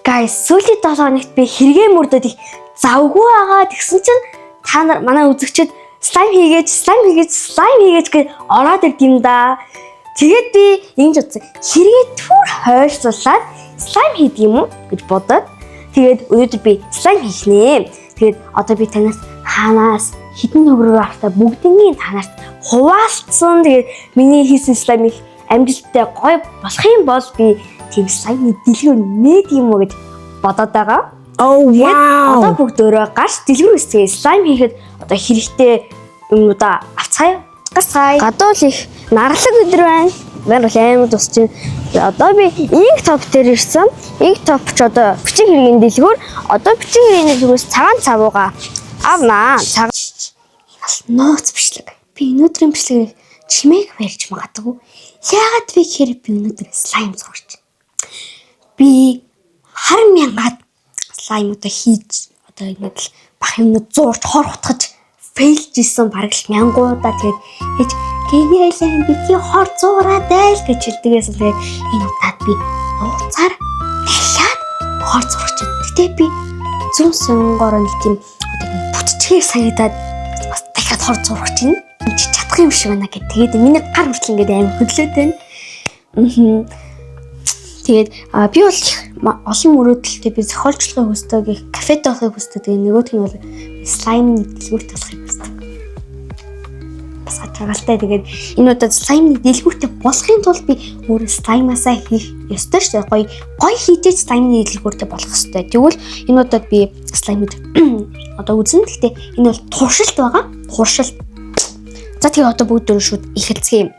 Guys, сүүлийн 7 хоногт би хэрэгээ мөрдөд их завгүй байгаа тэгсэн чинь та нар манай үзэгчид slime хийгээч, slime хийгээч, slime хийгээч гэж ороод ирд юм да. Тэгээд би ингэж бодсон. Хэрэгээ түр хойшлуулад slime хийдэг юм уу гэж бодоод тэгээд өнөөдөр би slime хийх нэ. Тэгээд одоо би танаас хаанаас хэдэн төгрөгөөр авахта бүгднийг та нарт хуваалцсан. Тэгээд миний хийсэн slime их амжилттай гоё болох юм бол би тийм slime дэлгүүр нээд юм уу гэж бодоод байгаа. Oh Тэгээд одоо wow. бүгдөө гарч дэлгүүр үсгээ slime хийхэд одоо хэрэгтэй юмнуудаа авцгаая. Гарцгаая. Гадуул их нарлаг өдөр байна. Мэр бол амар тусч байна. Одоо би Inktop дээр ирсэн. Inktop ч одоо бичиг хэргийн дэлгүүр. Одоо бичиг хэргийн дэлгүүрээс цагаан цавууга авнаа. Цагаан энэ бол нууц бичлэг. Би өнөөдрийн бичлэгээр чимээг барьж магадгүй. Яагаад вэ гэхээр би өнөөдөр slime зурж. Би хар мянгаад slime одоо хийж одоо ингэж л бах юмнууд зуурч хор хутгаж fail ж исэн бараг л мянгуудаа. Тэгээд хийж гениалэн битгий хор зуураад айл гэж хэлдгээс л тэгээд энэ удаад би нууцаар дахиад хор зурч. Гэтэ би зүүн сонгороо нэг тийм одоо нэг бүтчгээр санагдаад бас дахиад хор зурх чинь чи чадах юм шиг байна гэд. Тэгээд миний гар хүртэл ингээд аим хөдлөөд байна. Тэгээд би бол их олон мөрөөдөлтэй, би зохиолчлогыг хүсдэг, их кафед болохыг хүсдэг. Тэгээд нөгөөх нь бол slime дэлгүүрт болохыг хүсдэг. Бас чагалтай. Тэгээд энэ удаад slime дэлгүүртэй болохын тулд би өөрөө slime-асаа хийх ёстой шүү дээ. Гоё гоё хийжээж slime дэлгүүртэй болох ёстой. Тэгвэл энэ удаад би slime одоо үзнэ. Гэхдээ энэ бол туршилт байгаа. Туршилт. За, тэгээ одоо бүгд өөр шууд эхэлцгээе.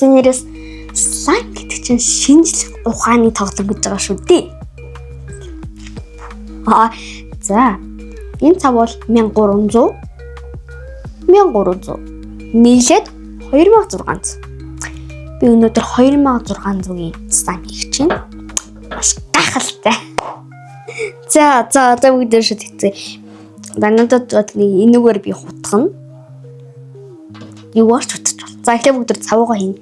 Нэрээс slime гэдэг чинь шинжлэх ухааны тоглоом гэж байгаа шүү дээ. За, энэ цав бол 1300, 1300 нийлээд 2600. Би өнөөдөр 2600-ийн slime хийх чинь маш гайхалтай. За, одоо бүгд шууд хэвцээ. Данадад бол нэг энүүгээр би хутгана. Юугаар ч хутгаж бол. За, эхлээ бүгд цавуугаа хийнэ.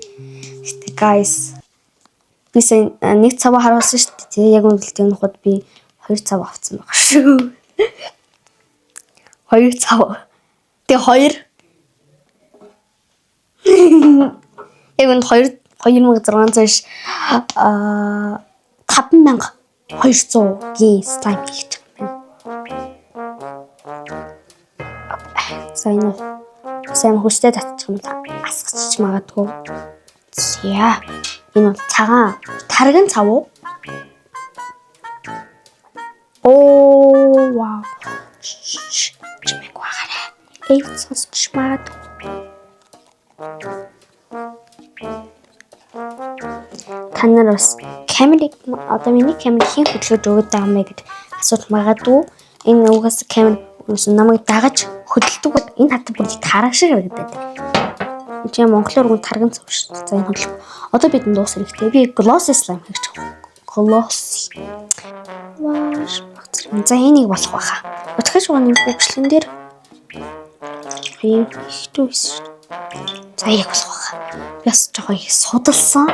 Гэтэ guys, би сайн нэг цаваа харуулсан шүү дээ. Тэгээ яг үнэлт энэ хууд би хоёр цав авсан байгаа шүү. Хоёр цав. Тэгээ хоёр. Яг үнд 2 2600 ш 5200-гийн slime хийж байгаа юм байна. За, энэ сайн хүчтэй татчих юм бол асгачих магадгүй. За, энэ бол цагаан тарган цав уу? Оо вау. Чимээг багаарай. Эй, сонсч магадгүй. Та нар бас камерыг, одоо миний камер хэн хөдөлгөж өгöd байгаа юм бэ гэж асууж магадгүй. Энэ угаас камер ерөөсөн намайг дагаж хөдөлдөг. Энэ хатан бүр тараг шиг харагдаад. Энэ чинь монголоор үгүй тарган цав шүү. За, энэ хөдлөх. Одоо бидэнд дуус хэрэгтэй. Би glossy slime хийж байгаа. Glossy. Ваш багцэр. За, энийг болох байхаа. Утгаж байгаа нэг хөгжлөн дээр ийм ихтэй байсан шүү. За, яг болох байхаа. Би бас жоохон их судалсан.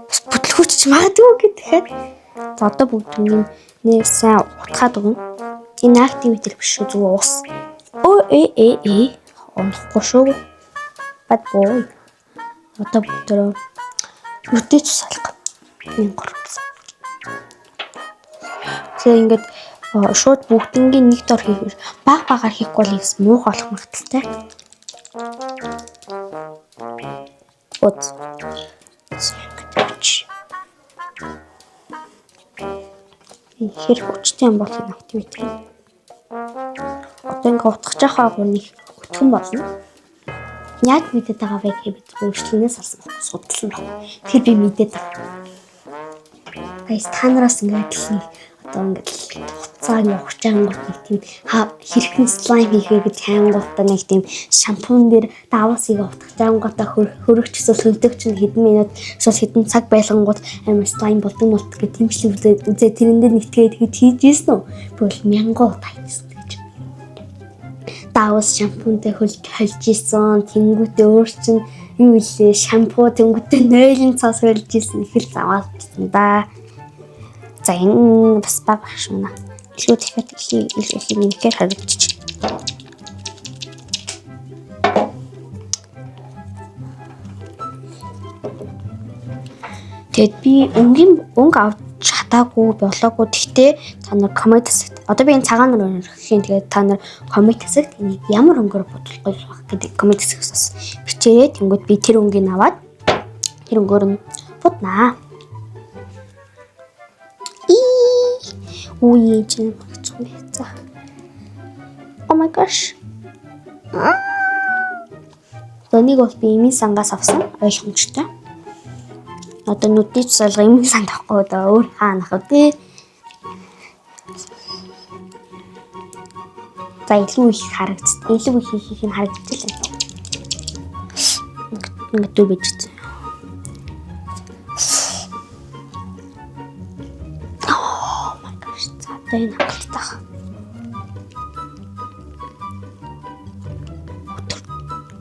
Бас бүтлгүүч магадгүй гэхэд. За, одоо бүгд нэг сайн утгаад өгнө. Энэ activator биш шүү, зүгээр ус. Өө э э э онохгүй шүү. Bad boy. Одоо бүгдөө нүдээ тусалах. 1300. Тэгээ ингээд шууд бүгднгийн нэг дор хийх, баг багаар хийхгүй бол их муухай болох магадлалтай. Уц. Ингээд авч. Хэр хүчтэй юм бол энэ activator. Одоо ингээ утгах жахаа гоо нэг өтгөн болно. Яг мэдээд байгаа вэ гэхэд би зөвхөн олсон байхгүй, судалсан байхгүй. Тэгэхээр би мэдээд байгаа. Guys, та нараас ингээд л нэг одоо ингээд хуцаа ингээ ухчаангууд нэг тийм хэрхэн slime хийх вэ гэж хайнгуудаа нэг тийм шампунь дээр даваасыг утгах жаангуудаа хөрөгч эсвэл хөлдөг чинь хэдэн минут эсвэл хэдэн цаг байлгангууд амар slime болдог болдог гэх тэмчлэг үзээ тэрэн дээр нэгтгээд тэгж хийж ийсэн үү? Би бол мянган удаа хийсэн гэж. Даваас шампунтай хөлж хольж исэн, тэнгүүтээ өөр чинь юу илээ, шампу тэнгүүтээ нойлын цаас хольж исэн, их л заваалжсан да. За энэ бас бага байх шиг байна. Илүү дахиад их нэмэхээр харагдчих. Тэгээд би өнгийн өнгө авч чадаагүй болоогүй. Гэхдээ та нар comment хэсэгт одоо би энэ цагаан нар өргөх юм. Тэгээд та нар comment хэсэгт энийг ямар өнгөөр будвал гоё байх гэдэг comment хэсэгт бас бичээрэй. Тэнгүүд би тэр өнгийг аваад тэр өнгөөр нь буднаа. Үе чинь хэцүү бэ. За. Oh my gosh. За нэг бол би эмийн сангаас авсан ойлгомжтой. Одоо нүдний цэцэлгэ эмийн санд авахгүй одоо өөр хаана авах вэ? За илүү их харагдц. Илүү их их нь харагдчихлаа. Ингээд дүү бичсэн. Oh my gosh. За одоо энэ хангалттай.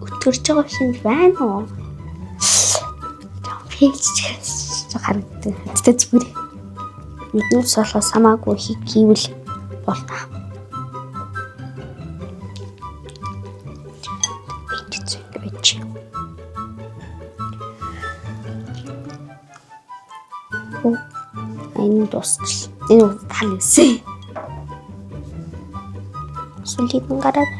Өтөрж байгаа юм байна уу? Фэйлж харагддаг. Тэгтээ зүгээр. Нүдний цусалгаас хамаагүй хийвэл болно. Бич. Энэ дуусчихлаа. Энэ тал юусэн. Сүлийг нь гараад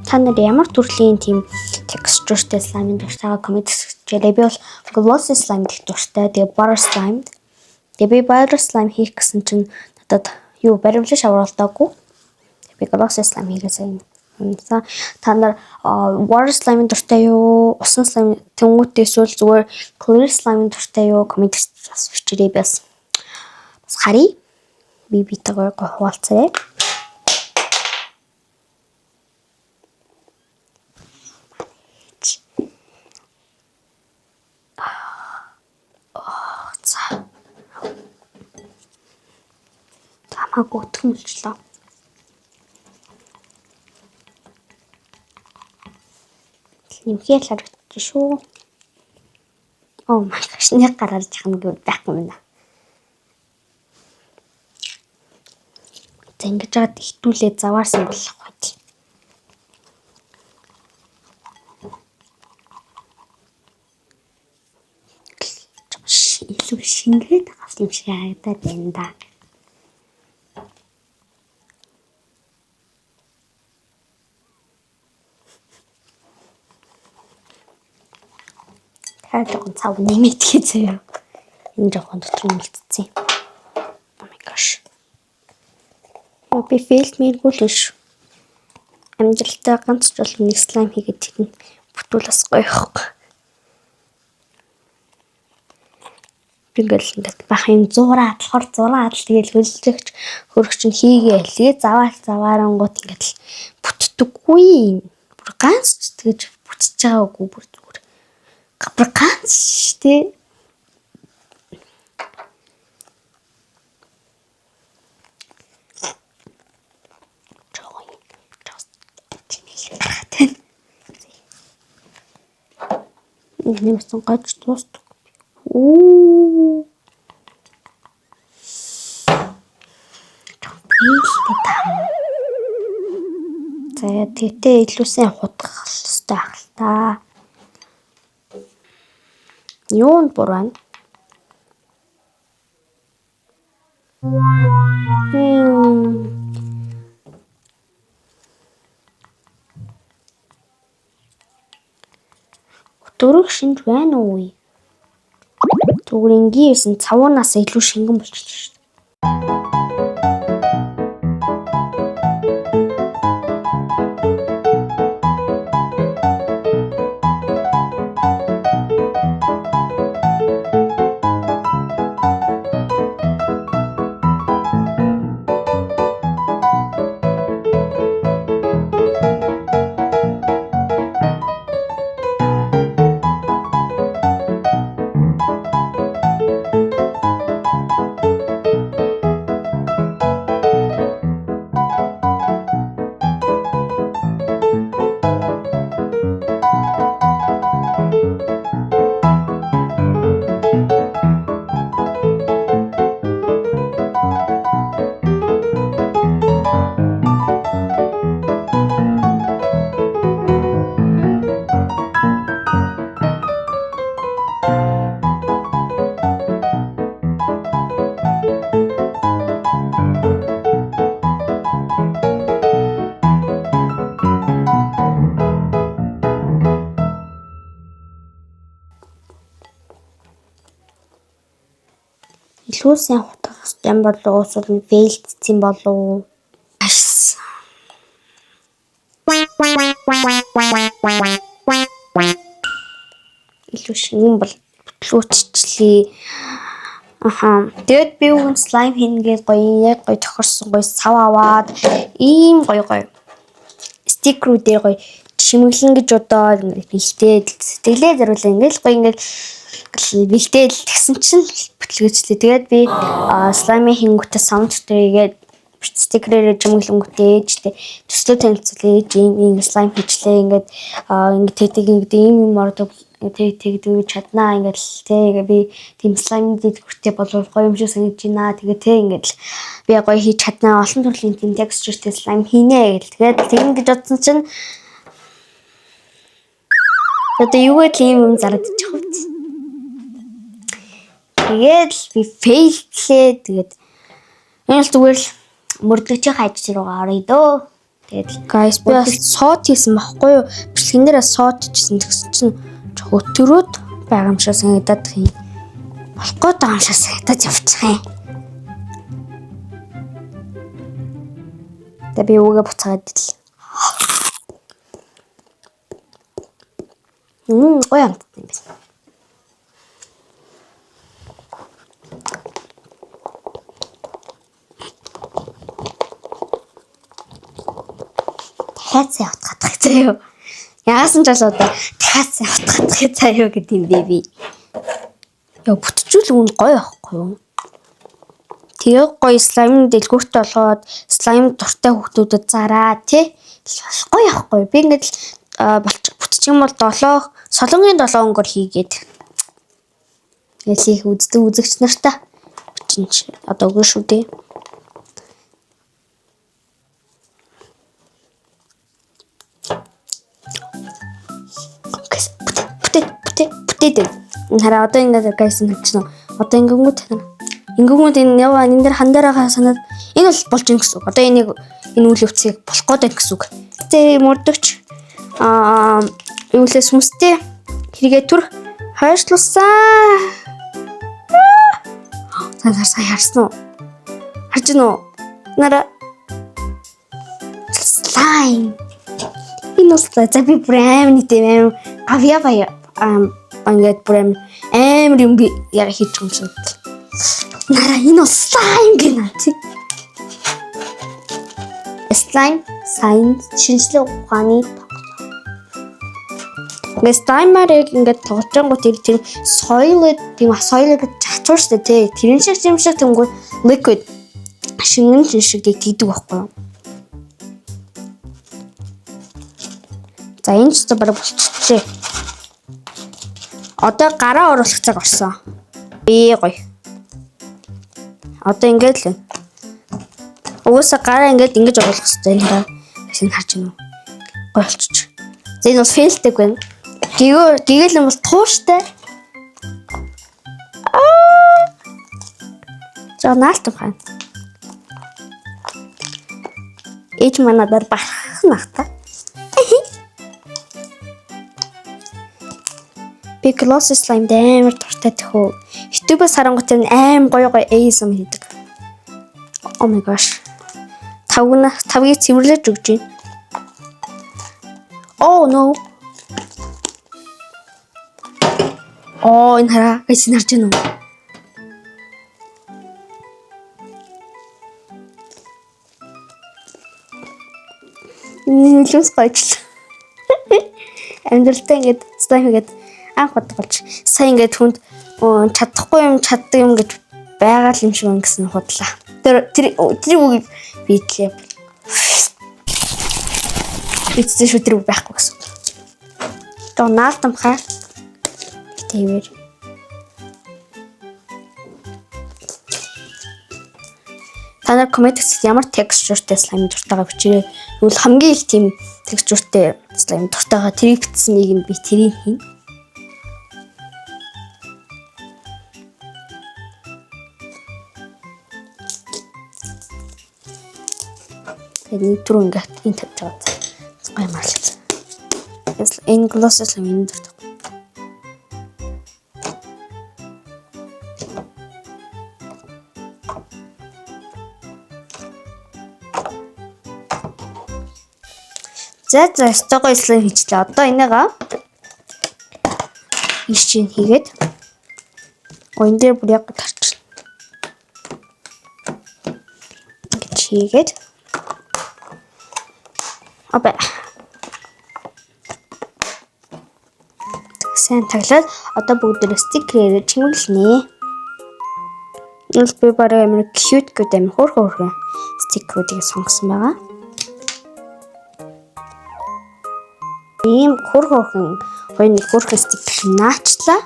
та нар ямар төрлийн тийм texture тэй slime дуртайгаа comment хийгээрэй. Би бол glossy slime гэх дуртай. Тэгээ butter slime. Тэгээ би butter slime хийх гэсэн чинь надад юу баримлан шавруулдаагүй. Би glossy slime хийгээсэй. За та нар water slime дуртай юу? Усан slime тэнгуүтэй эсвэл зүгээр clear slime дуртай юу? Comment бас бичээрэй бас. Бас харъя. Би битэйгээ хуваалцаарай. За. Хамаагүй өтгөн болчлоо. Нэмхээр л харагдчих шүү. Oh my gosh, нэг гараад яхах юм байхгүй юм байна. За ингэж жаад хитүүлээ заваарсан болох байх. Илүү шингээд байгаа юм шиг харагдаад байна да. Тэгэхээр жоохон цав нэмээд хийзээ. Энэ жоохон дотор нь үлдсэн. Oh my gosh. Би fail мэргүй л биш. Амьдралдаа ганц ч бол нэг slime хийгээд тэр нь бүтүүл бас гоё ихгүй. Би ингээл ингээд бах юм зуураа болохоор зураад тэгэл хөллөгч хөрөгч нь хийгээл тэгээ заваал заваарангууд ингээд л бүтдэггүй. Бүр ганц ч тэгэж бүтчихэж байгаагүй бүр зүгээр. Бүр ганц ч тий. Жоохон гаргаад байна. Нэмсэн гож дуустдаг. Оо. Фейлтэй та. За тэгтээ илүү сайн хутгах хэрэгтэй ах л та. Юунд бур байна? Өтөрөх шинж байна уу? Зүгээр энгийн байсан цавуунаас илүү шингэн болчихлоо шүү дээ. Илүү сайн хутгах хэрэгтэй юм болов уу? Эсвэл fail дсэн болов уу? Ашсан. Илүү шингэн бол бүтлгүүтчлээ. Аха. Тэгээд би үгэн slime хийнэ гээд гоё яг гоё тохирсон гоё сав аваад ийм гоё гоё стикерүүдээр гоё чимэглэн гэж бодоод ингээд бэлтээд сэтгэлээ зориулаа ингээд л гоё ингээд бэлтээд тэгсэн чинь бүтлгээчлээ. Тэгээд би slime хийнгүүтээ савн дотор игээд стикерээр чимэглэнгүүтээ ээжтэй төслөө танилцуулаа, ээж ийм ийм slime хийчлээ, ингээд ингээд тэгдэг ингээд ийм юм ордог, тэг тэгдэг чаднаа, ингээд л тэ ингээ би тийм slime дэлгүүртэй болов гоё юм шиг санагдаж байна. Тэгээ тэ ингээд л би гоё хийж чаднаа, олон төрлийн тийм texture тэй slime хийнэ гэл. Тэгээд тэгнэ гэж бодсон чинь одоо юу гэж ийм юм зарагдчих вэ? Тэгээд л би fail длээ. Тэгээд энэ л зүгээр л мөрдлөгчийн ажил руугаа оръё дөө. Тэгээд guys, би бас сод хийсэн байхгүй юу? Бичлэгэн дээр сод хийсэн, тэгсэн чинь өтрөөд байгаа юм шиг санагдаад юм. Болох гээд байгаа юм шиг санагдаад явчих юм. Тэгээ би үгээ буцаагаад идлээ. Гоё амттай юм байна. Дахиад сайн утгах заяа. Яасан ч бол одоо дахиад сайн утгах заяа гэдэг юм бэ би. Яа, бүтчүүл үн гоё байхгүй юу? Тэгээ гоё slime дэлгүүртэй болгоод slime дуртай хүүхдүүдэд зараа тий. Гоё байхгүй юу? Би ингээд болч бүтчих юм бол 7 солонгийн 7 өнгөөр хийгээд ингээл их үздэг үзэгч нартай бичин чи одоо үгүй шүү дээ. Бүтээ бүтээ бүтээ. Энэ хараа, одоо ингээд guys энэ чинь одоо ингэнгүүт ингэнгүүт энэ ява энэ дээр хан дээр байгаа санаад энэ бол болж ийн гэсэн үг. Одоо энийг энэ үйл явцыг болох гээд байна гэсэн үг. Тэгээ мөрдөгч юу лээ сүнстэй хэрэгээ төр хойшлуулсан. Сайн сая харсан уу? Харж гин үү? Нара slime. Энэ бас за би бүр амар нэг тийм амар гавья баяа ингээд бүр амар юм би яг хийж байгаа юм шиг. Нара, энэ бол slime гэнэ тий. Slime science, шинжлэх ухааны тоглоом. Ингээд slime-аар яг ингээд тоглож байгаа тэр тэр soil, тийм soil гэж чацуур штэ тий. Тэрэн шиг юм шиг тэнгүү liquid шингэн шиг тэгдэг байхгүй юу? За, энэ ч бараг болчихжээ. Одоо гараа оруулах цаг орсон. Би гоё. Одоо ингээд л байна. Угаасаа гараа ингээд ингэж оруулах хэрэгтэй энэ хараа. Энэ харж байна уу? Гоё болчих. За, энэ бол fail дэг байна. Гэгөө гэгэл юм бол тууштай. Аа. За, наалт юм. Ээж маань надад барах нах та. Би glossy slime амар дуртай төхөө. YouTube-аас харангуут нь аим гоё гоё ASMR хийдэг. Oh my gosh. Тавгна тавгийг цэвэрлэж өгч байна. Oh no. Оо, энэ хараа гэж харж байна уу? Нэлэнс гоёчлаа. Амьдралдаа ингээд slime хийгээд анх удаа болж сая ингээд хүнд чадахгүй юм чаддаг юм гэж байгаа л юм шиг байна гэсэн худлаа. Тэр тэр тэр үгийг би идлээ. Эцсийн шүү, тэр үг байхгүй гэсэн. Одоо наалтамхай тиймэр. Та нар comment хэсэгт ямар texture тэй slime дуртайгаа бичээрэй. Тэгвэл хамгийн их тийм texture тэй slime дуртайгаа тэрийг бичсэн нэг нь би тэрийг хийн. Тэгээд нэг түрүү ингээд энэ тавьж байгаа. Гай марлаа. Энэ gloss slime энэ дуртай. За за, ёстой гоё slime хийчлээ. Одоо энийгээ иш чинь хийгээд энэ дээр бүр яг тарчих. Ингэж хийгээд Апа. Сайн таглаад одоо бүгдээрээ стикерээр чимэглэнэ. Энэ би бараг амар cute гэдэг амар хөөрхөн хөөрхөн стикерүүдийг сонгосон байгаа. Ийм хөөрхөн хөөрхөн хоёр нэг хөөрхөн стикер наачлаа.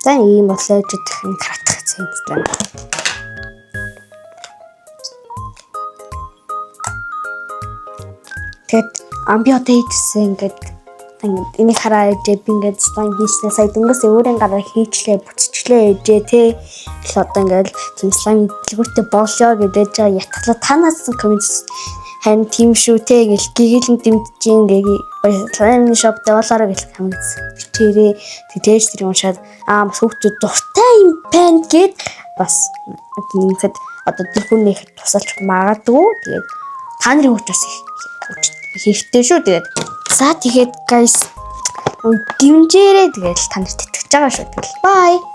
За, ийм болоо жидэх нь харатах цэнцлээ. Тэгээд би одоо хийжсэн ингээд ингээд энийг хараа ээжээ, би ингээд slime хийснээ сая дөнгөс өөрийн гараар хийчлээ, бүтчихлээ ээжээ те. Тэгэл одоо ингээд тийм slime дэлгүүртэй болёо гэдэг жаа ятглаа, танаас коммент харин тийм шүү те гэл гэгээлэн дэмжиж ин гээ slime shop дээр болоорой гэл хамгц бичээрэй. Тэгээж тэр уншаад аа бас хүүхдүүд дуртай юм байна гэд бас нэмэхэд одоо дэлгүүр нээхэд тусалж магадгүй. Тэгээд та нарын хүч бас их хэрэгтэй шүү. Тэгээд за, тэгээд guys, гимжээрээ, тэгээд та нарт итгэж байгаа шүү. Тэгэл bye.